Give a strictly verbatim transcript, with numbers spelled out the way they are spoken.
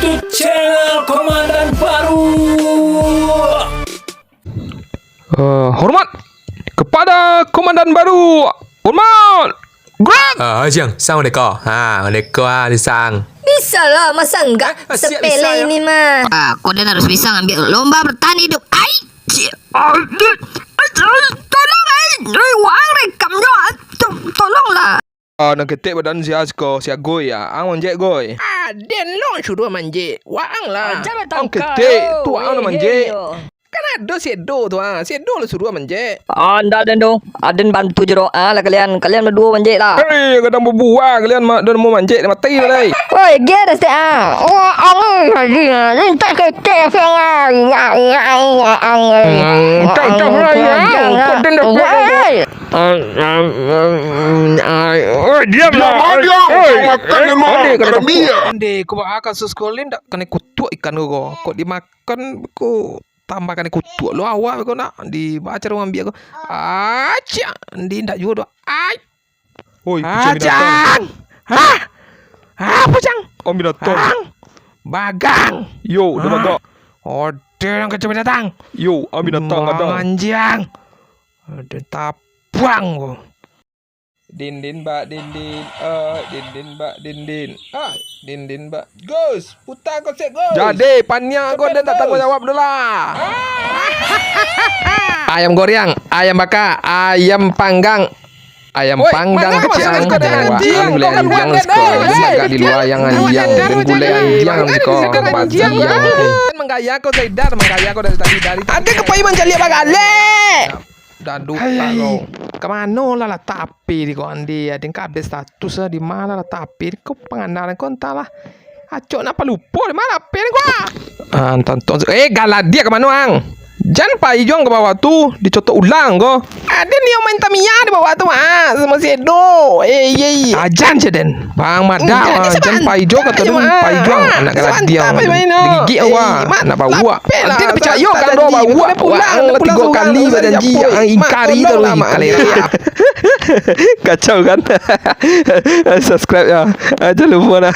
Kecil Komandan Baru. Eh, hormat kepada Komandan Baru. Hormat. Gerak. Ah, Jang, sang merdeka. Ha, merdeka ah, di sang. Bisa lah, masa enggak? Eh, siap, sepele bisa, ya. Ini mah. Ah, kau dan harus bisa ngambil lomba bertahan hidup. Ai, cie, aduh, aduh, tolong, ai, ai, wang rekam jo, ah, to-, tolonglah. Ah, nan ketek badan sia siko, sia Goi ya. Ang manjek Goi. Ah, den lo suruh manjek. Wang lah. Aja lah. Ang tangka ketek, tu. Tu ang nan manjek. Kan ado si Edo tu, ah. Si Edo lo suruh manjek. Ah, ndak den tu. Aden bantu je doh. Ah, lah kalian, kalian baduo manjek lah. Hei, kadang babuah kalian ma-, dan mau manjek, mati lah, dai. Oi, dia dah setiap ah. Wah, ang tadi ah. Ni tak ketek sangat. Wah, wah, wah, ang. Hmm, tak tahu lah ya. Kau den dah kuat. Wah. Ai, ai, ai, oi, diam lah. Diam, ai, diam. Ai, makan ai, memang ai, kada kena tampuk. Biar. Ande, ku ba kasus ko, Lin, dak kanai kutuak ikan ko, ko. Kok dimakan, ko tambah kanai kutuak lo awak ko nak. Di ba cara mambiak ko. Acak, Andi ndak juo doh. Ai. Oi, kucing binatang. Acang. Hah? Apa, Cang? Om binatang. Ang? Bagang. Yo, dah bagak. Ode nang kacau binatang. Yo, om binatang ada. Manjiang. Ode tapuang ko. Din, din, bak, din, din. Ah, din, din, bak, din, din. Ah, din, din, bak. Gus, putar konsep, Gus. Jadi, paniang ko. Cepet, dah tak tanggung jawab doh lah. Ah. Ayam goreng, ayam bakar, ayam panggang. Ayam panggang kecil, jangan wak anjiang, gulai anjiang siko, lembaga di luar yang anjiang, dan gulai anjiang siko, bajingan. Menggaya kau, Zaidar, menggaya kau dari tadi, dari tadi. Agak kepai mancaliak bagale. Dah lupa kau. Kemano lah latak H P di kau, Andi? Ada yang kabeh status lah, di mana latak H P? Kau pangandaran kau entahlah. Acok, napa lupo, di mana H P ni gua? Ah, tonton. Eh, galadiak ka mano, ang? Jan pai juo ka bawah tu, dicotok ulang ko. Ada ni yang main Tamiya di bawah tu, ah, sama si Edo. Eh, iya, iya. Ah, jan je den. Bang Mada, ah, jan pai juo ka tu, pai juo. Anak galadiak, digigik awak, anak bawak. Dia percaya kan, bawak. Pulang, tiga kali bajanji, ah, ingkari terus, kalera. Kacau kan? Subscribe ya. Ah, jangan lupa nah.